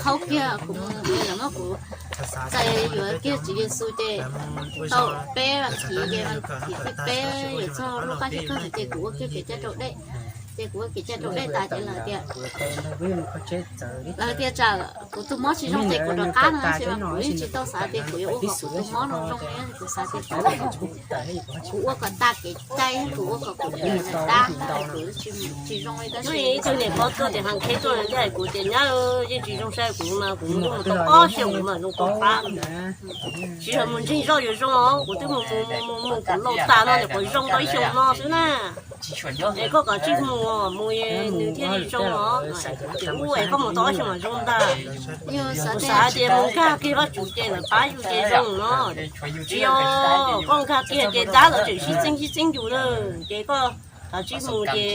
qhaub kiag, kuv mus lawm muab kuv txais yuav kiag Tswv Yexus ces tau peb vas thiv ces vas thiv peb yuav txog lub qab thiab kawg ces kuv ua kiag kev cai raus dej. Ces kuv ua kev cai raus dej tas ces lawv tias, lawv tias tsam kuv tus mob tsis zoo ces kuv rov qab no, tab sis mas kuv yeej tsis tau xav tias kuv yuav ua kom kuv tus mob no zoo li, kuv xav tias kuv ua kom tag kev cai, kuv ua kom kuv tus mob tag, kuv tsis zoo li tab sis ib tug niam pog tuaj tias Haav Kheb tuaj thiaj hais kuv tias nyab, yeej tsis zoo sai kuv mas kuv mus tau ob xyoos kuv mam zoo tau pab. Tsis yog mus ntseeg zoj yuav zoo os, kuv twb mus mus mus mus kuv laus tas no nyuam qhuav zoo tau ib xyoos no xwb na. Es koj kav tsij mus, mus nws thiaj li zoo os. Kuv tias ua es koj mus tau ob xyoos mam zoo ntag. Kuv xav tias mus nkag kiag Vajtswv ces lawv pab yus ces zoo no. Tsis yog, koj nkag kiag ces dab lawv tseem sib txeeb sib txeeb yus na. Ces koj kav tsij mus ces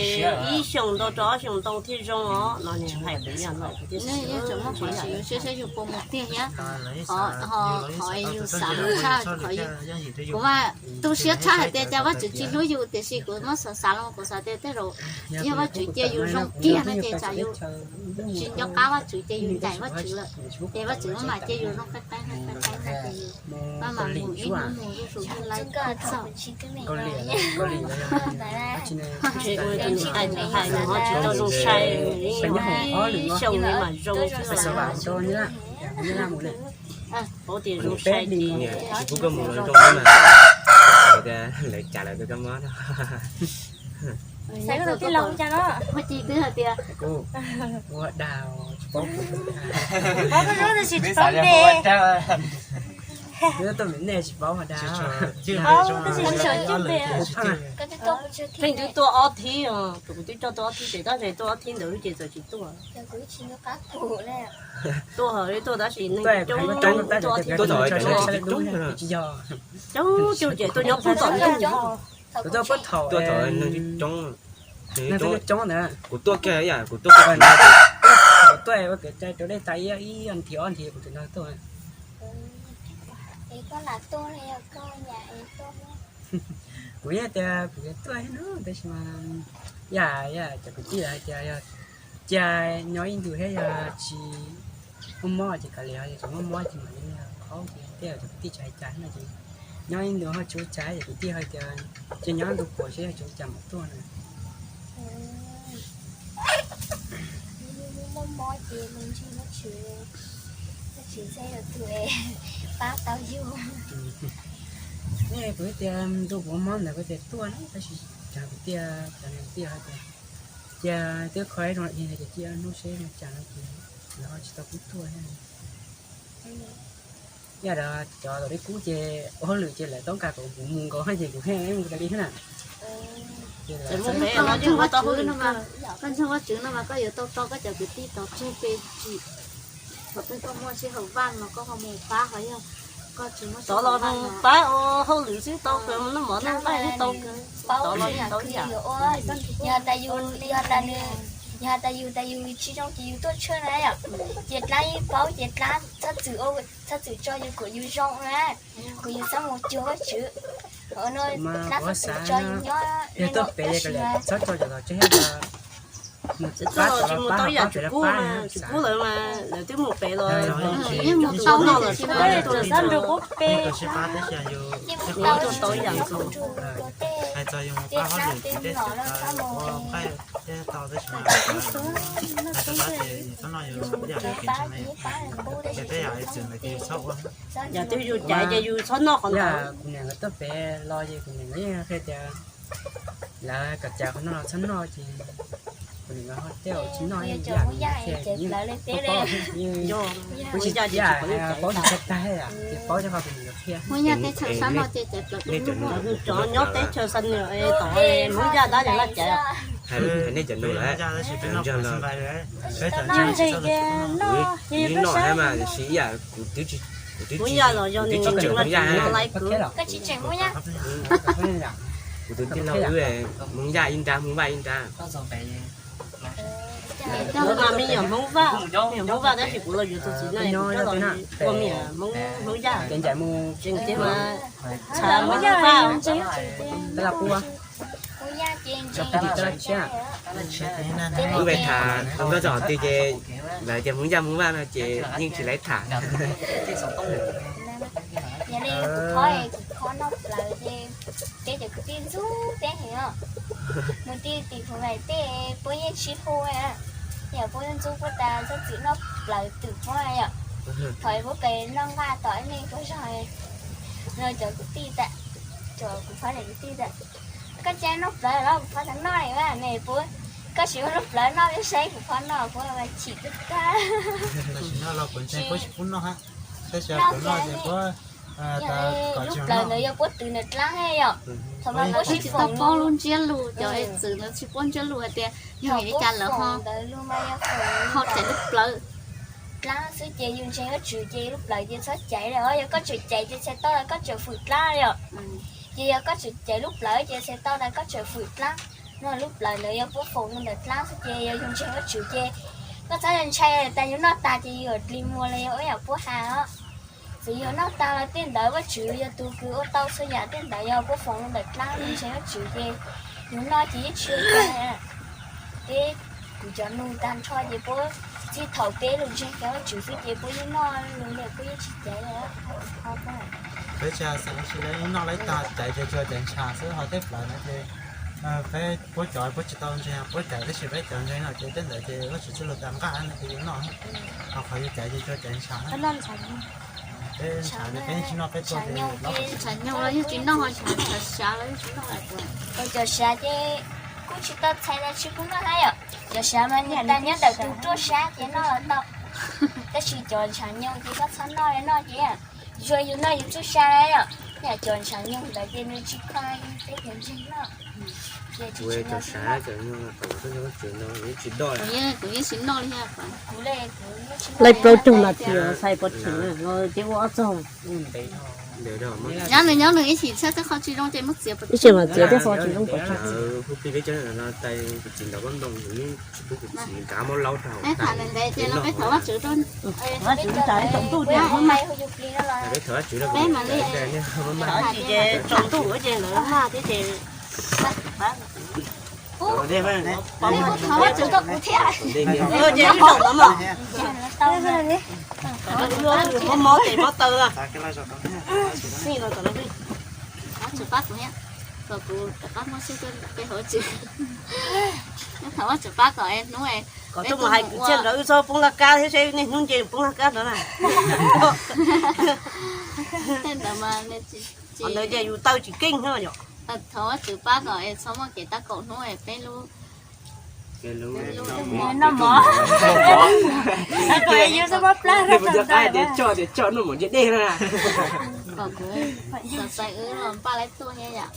ib xyoos ntau rau ob xyoos ntau thiaj zoo os no. Nws hais kuv yam no kuv thiaj xav, yus puas mus tiag thiab. Qhov yus xav mus tshaj qhov, kuv mas tu siab tshaj hais tias cas Vajtswv tsis hlub yus, tiam sis kuv muab xav xav los kuv xav tias tej zaum yog Vajtswv cia yus zoo kiag no ces tsam yus tsis nco qab Vajtswv ces yus ncaim Vajtswv lawm, ces Vajtswv maj mam cia yus zoo qeeb qeeb qeeb qeeb no ces yus maj mam mus ib hnub mus zuj zus ib lab txog. Ntshe ua tus niam tais ntawd hais no ho tsis tau zoo sai, ib xyoos li mam zoo xwb. Paub tias zoo sai ces tsis pub koj mus los zoo mas, lawv cas lawv tuaj kab mob no. Xav koj tus tij laug cas no. Ua ci twb hais tias kuv ua dag tsis paub kuv. Paub koj lub tab sis tsis paub npe. Kuv tuaj me nej tsis paub dag. Paub tab sis tsis paub npe. Pheej twb tuaj ob thib os, kuv twb coj tuaj ob thib ces tab sis tuaj ob thib ntawd ces txawm tsis tuaj. Tuaj tuaj tab sis neeg coob, tuaj ob thib coob coob ces tuaj nyob pub tom ntug. Kuv tuaj pub thaum neeg coob, neeg coob ntawd. Kuv tuaj kiag ib yam, kuv tuaj kiag thaum tuaj ua kev cai rau dej tas ib, ib nthi ob nthi kuv tseem nrog tuaj. Kuv yeej tias kuv yuav tuaj thiab no tab sis mas yam yam cov kwv tij lawv hais tias yog cia nyob ib ntus thiab yog tsis muaj mob ces kav liam, yog tseem muaj mob ces mam li qhaub ces tej cov kwv tij tsis hais cas no ces nyob ib ntus ho tsis ua cas, cov kwv tij hais tias cia nyob ib ntus puas seb yog tsis ua cas mam tuaj no. Muaj mob ces mus ntseeg Vajtswv, Vajtswv thiaj yog tus pab tau yus. Nej kuv tias ntu kuv mob ntawd kuv tias tuaj na tab sis cov kwv tij, cov kwv tij hais tias cia twb kho ib zoo li ces cia hnub seb ua cas no ces lawv ho tsis tau pub tuaj. Yam cov tau dej kub ces ua hauj lwm ces lawv toob kas kom kuv mus nkaus ces kuv thiaj mus tas li thiab na. Koj ntseeg Vajtswv no mas koj yuav tau tso koj cov kwv tij tod tseg kev tsim. Thaum twg koj muaj sij hawm vaj no koj ho mus pab, ho yog koj tsis muaj sij hawm vaj no pab ua hauj lwm xwb tau kawg, noj mov noj nqaij xwb tau kawg. Tau los tau ib yam. Yog tas yus, yog tas nws, yog tas yus, tas yus tsis zoo ces yus tuaj tshwj na yom. Ces dlaab yeej paub ces dlaab txhob txwm, txhob txwm tso yus kom yus zoo na, kom yus txhob mus cuag Vajtswv. Dlaab txhob txwm tso yus nyob, txhob tso cov los tsev. Tsis mus tau ib yam Tswv Kub, Tswv Kub lawv mas lawv twb mus pem los, yeej mus tau no los tsis tau, txhob nrug pub peb. Yeej mus tau, tsis tau ib yam nkaus. Yam twg yus caiv ces yus txhob noj qhov ntawd. Kuv niam nkawd tuaj pem los ces kuv niam nkawd yeej qhia tias lawv kom caiv qhov no los txhob noj ces kuv niam nkawd ho tej zaum tsis noj, yam kuv niam qhia, kuv tsis yam paub tsis tshaj tag ces paub rau qhov kuv niam nkawd qhia. Hmoob Yaj teb chaws sab no ces caiv plaws dub. Cov nyob teb chaws Xa Nws tod Hmoob Yaj dab yog laj caiv os. Hais nej cov nus lawm, ntseeg los, kuv noj thiab mas tiam sis ib yam kuv twb tsis, kuv twb tsis tseem Hmoob Yaj, kuv tus tij laug wb Hmoob Yaj ib nrab, Hmoob Vaj ib nrab. Coj los me nyuam Hmoob Vaj, me nyuam Hmoob Vaj tab sis kuv los yuav tus txiv no, kuv coj los ua me nyuam Hmoob, Hmoob Yaj. Ces ncaim mus tseem tiag mas, tshav Hmoob Vaj. Wb peb tham nkauj txog qhov twg ces lawv tias Hmoob Yaj Hmoob Vaj no ces yeej tsis laiv tham. Yog li kuv phob es kuv phob noj plawv ces peb cov kwv tij ntxub peb heev os. Mus tim tim Phuv Vais tej puab yeej sib hu, yog puab ntxub puab tas txhob txwm noj plawv twm phob yom. Thaum puab pem noj nqaj tom ib me kua zog no cov kwv tij tas, cov kuv phob cov kwv tij tas, koj cia noj plawv los kuv phob tas noj li mas ne puab, koj tsis ua lub plawv noj peb saib kuv phob noj puab mas chim kawg kawg. Lub plawv ntawd yog puab twv ntawm dlaab yom. Thaum mas puab sib foom lub ntsiab lus, cov txwm ntawd tsis paub ntsiab lus hais tias yog vim li cas lawv ho, ho caiv lub plawv dlaab xwb ces yus ntseeg Vajtswv ces lub plawv ces txhob caiv li os. Yog koj tseem caiv ces txhais tau tas koj tseem fwm dlaab li os. Ces yog koj tseem caiv lub plawv ces txhais tau tas koj tseem fwm dlaab. No lub plawv ntawd yog puab foom rau ntawm dlaab xwb ces yog yus ntseeg Vajtswv ces koj txhob ntshai tas yus noj tag ces yus yuav dlig muag los yog ua yam puab has os. Txawm yus noj tag los tej ntawd Vajtswv yog tus kws ua tau txhua yam, tej ntawd yog puab foom rau ntawm dlaab, yus ntseeg Vajtswv ces yus noj ces yeej tsis ua cas. Peb kuv cov nus tag nrho ces puab txij thaum peb lug ntseeg cov Vajtswv xwb ces puab yeej noj lug li, puab yeej tsis caiv li. Peb tsis xav tsi li, noj lawv tag caiv ces tsuas caiv ntshav xwb, ho tej plawv no ces peb puab cov puab tsis tau ntseeg puab caiv, tab sis peb cov ntseeg no ces tej ntawd ces Vajtswv txuj lug tas nqaj no ces yus noj, ho qhov yus caiv ces tsuas caiv ntshav. Peb ntshav no peb tsis noj peb tuag ces ntshav nyoog los yeej tsis noj, ho ntshav sav los yeej tsis noj. Cov sav ces kuj tsis tau txhais tas tsis pub noj hab yom. Cov sav mas niam tas nyob ntawm tus ruaj sab ces noj los tau, tab sis cov ntshav nyoog ces koj txhob noj li, noj ces zuag yus noj yus txuj sa yom. Yam cov ntshav nyoog ntawd ces nws tsis kho peb cov ntseeg noj. Kuv yeej tsis noj li. Kuv yeej tsis noj li. Kuv li kuv yeej tsis noj. Laij plaub caug nas this xais pov tshem ces ua ob txog. Nyob nws nyob nws ib chim txhaj tej qhov tsis zoo ces muab txiav, ib chim mas txiav tej qhov tsis zoo pov tshem. Peb tham ntev ntev ces los peb thov Vajtswv rau. Peb mam li tham ces tsaus ntuj ces lawv maj thiab ces thov Vajtswv rau kuv thiab. Ces ib zaug ntawd mas mob mob tes mob taw. Thov Vajtswv pab kuv thiab, kom kuv rov qab muaj siab tuaj pe hauv Vajtswv. Thov Vajtswv pab kom hnub kom tuaj mus hais kwv txhiaj ntawd wb txhob poob laj kab thiab seb niaj hnub nce poob laj kab ntawd na. Tej ntawd mas ntawd ces yus taw tsis keej no yom. Thov Vajtswv pab kom es txhob muaj kev tab kaum hnub es peb lub noj mov. Tias coj tias coj noj mov ntiaj dej na. Kom kuv xav xaiv wb los npaj laib tuaj thiab yom.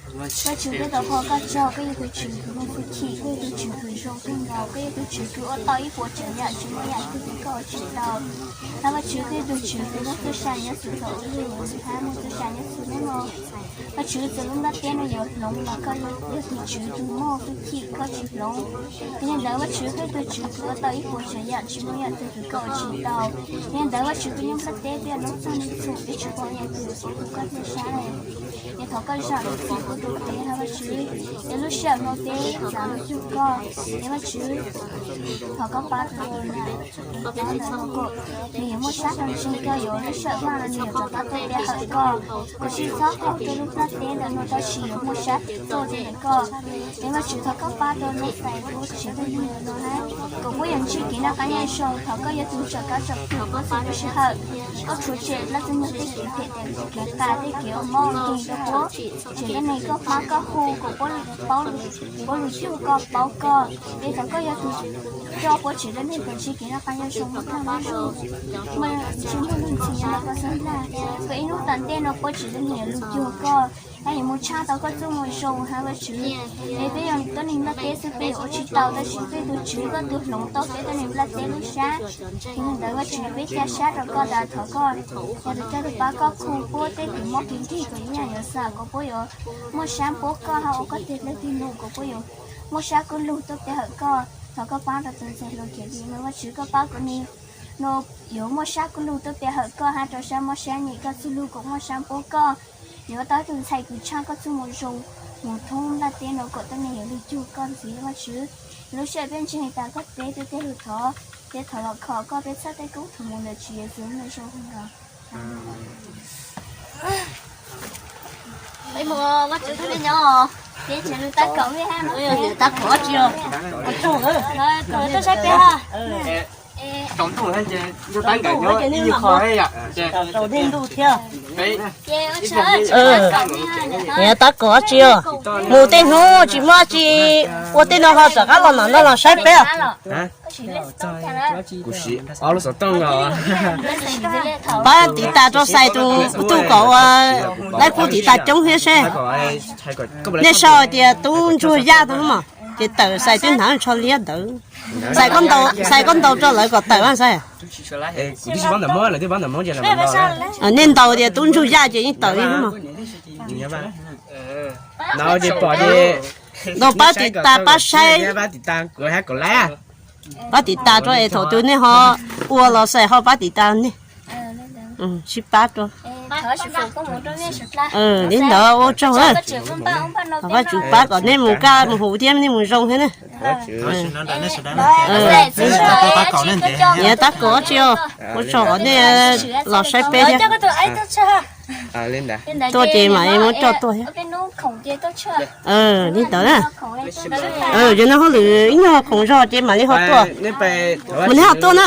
Vajtswv, peb thov koj tsaug, koj yog tus Tswv kws muaj hwj chim, koj yog tus Tswv kws zoo kawg nkaus, koj yog tus Tswv kws ua tau ib puas tsav yam tsis muaj yam twg kws koj ua tsis tau. Thov Vajtswv, koj yog tus Tswv kws muaj txhua sa nyob xwb thaum ub los hab muaj txhua sa nyob xwb nawb mog. Vajtswv, txawm lub nplaj teb no yuav hloov los koj yog tus Tswv kws muaj hwj chim, koj tsis hloov. Yog li ntawd Vajtswv, koj yog tus Tswv kws ua tau ib puas tsav yam tsis muaj yam twg kws koj ua tsis tau. Yog li ntawd Vajtswv, koj nyob nplaj teb peb yuav nyob txog nws txhum peb tsis pom yam twg kws koj txhawb sab li. Ces thov koj zam lub txim pub rau peb hab Vajtswv. Ces lub sij hawm no peb txav lug cuag koj, ces Vajtswv, thov koj pab rau na. Nws yuav muaj sab rau ntseeg koj, yuav lub sij hawm vaj no nws yuav rov qab tuaj pe hawm koj. Kuv sib txhob qaug rau lub nplaj teb ntawm no tab sis yuav muaj sab tuaj pe hawm koj. Ces Vajtswv, thov koj pab rau nej, pab kuv tsev neeg no na, kom puab yuav ntsib kev noj qab nyob zoo. Thov koj yog tus tsom kab tsom phooj koj txhua lub sij hawm. Koj rhuav tshem dlaab tug nyuag tej kev phem, kev qias, tej kev mob nkeeg rau puab tsev neeg. Koj pab koj hu kom puab paub, puab lug cuag koj, paub koj. Ces thov koj yog tus coj puab tsev neeg kom ntsib kev noj qab nyob zoo, muaj noj muaj zuag, muaj ntsib muaj lug ntxhi nyob rau koj xub ntiag. Kom ib hnub tom ntej no puab tsev neeg yuav lug cuag koj, Peb yuav mus tshaj tau koj txuj moo zoo hab Vajtswv. Es peb yog tuab neeg nplaj teb xwb peb yuav ua tsis tau, tab sis peb tus Tswv koj twb hloov tau peb tuab neeg nplaj teb lub sab. Yog li ntawd Vajtswv, peb ca sab rau koj tas thov koj yog tus coj tug pab koj khu puab tej kev mob kev nkeeg kom yeej yuav xam kom puab yuav muaj sab puab koj hab ua koj teg dlej teg num kom puab yuav muaj sab kuj lug tuaj pe hawm koj. Thov koj pab rau tus ntxhais hluas kev li no Vajtswv, koj pab kom nws no yuav muaj sab kuj lug tuaj pe hawm koj hab rau sab mob sab nkeeg koj txuj lug kom muaj sab puab koj. Yuav tau tus ntxhais kws tshaj koj txuj moo zoo mus thoob nplaj teb no kom tuab neeg yuav lug cuag koj ntxiv Vajtswv. Lub sij hawm peb ntseeg tas koj teb peb tej lug thov, peb thov los kho koj, peb txhawb tej koob thaum mus ntawm Tswv Yexus lub npe zoo hab. Peb mus Vajtswv tub peb nyob, peb tsev lug tab kaum vij hab no. Tab kaum ob tsi os? Ua tsaug, tuaj saib peb hab. Tsaus ntuj ces nrog tab kaum nyob ib nyuag qho yom. Tsaus ntuj thiab. Tab kaum ob tsi os? Mus tej hnub tsis muaj tsi, ua tej no ho rov qab los no no los saib peb. Kuv siv ob lub xov tooj os. Pab tiv tas rau Xais tus tug kom ua laib pub tiv tas coob thiab seb. Nej sau tias Tub Ntsuag Yaj tus lub mos, ces tawm Xais twb hnav tsho liab ntawd. Xais koj ntaus rau lawv kom tawm Xais. Nej ntaus tias Tub Ntsuag Yaj ces yeej tawm li lub mos. No ces pom ces ntaus pab tiv tas pab saib. Pab tiv tas rau es thaum twg nej ho ua los Xais ho pab tiv tas nej. Sib pab rau. Li ntawd ua tsaug. Thov Vajtswv pab kom nej mus kaj mus huv thiab nej mus zoo thiab na. Niam tab kaum ob tsi os, ua tsaug qhov nej los saib peb thiab. Tuaj ces mam muab coj tuaj thiab. Li ntawd na. Yog no hauj lwm ib nyuag khoom zog ces mam li ho tuaj. Mam li ho tuaj na.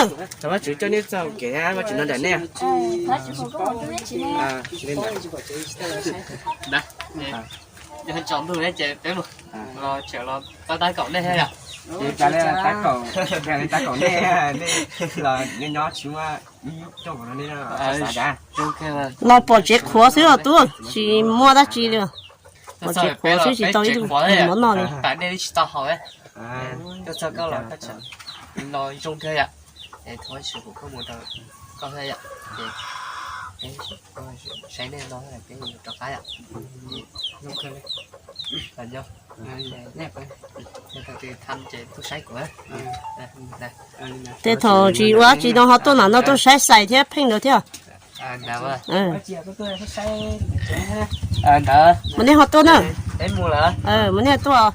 Tsaus ntuj ces peb mus los tseem los pab tab kaum nej thiab yom. Tab kaum, tab kaum nej, nej los nyob nyob tsis muaj ib co no ne. Los pom tsev qhuav xwb os tub, tsis muaj dab tsi li. Pom tsev qhuav xwb tsis tau ib tug mov noj li. Tej thaum tsis ua dab tsi no ho tuaj nram no tuaj saib Xais thiab Pheej lawv thiab. Mas nej ho tuaj na. Mas nej ho tuaj.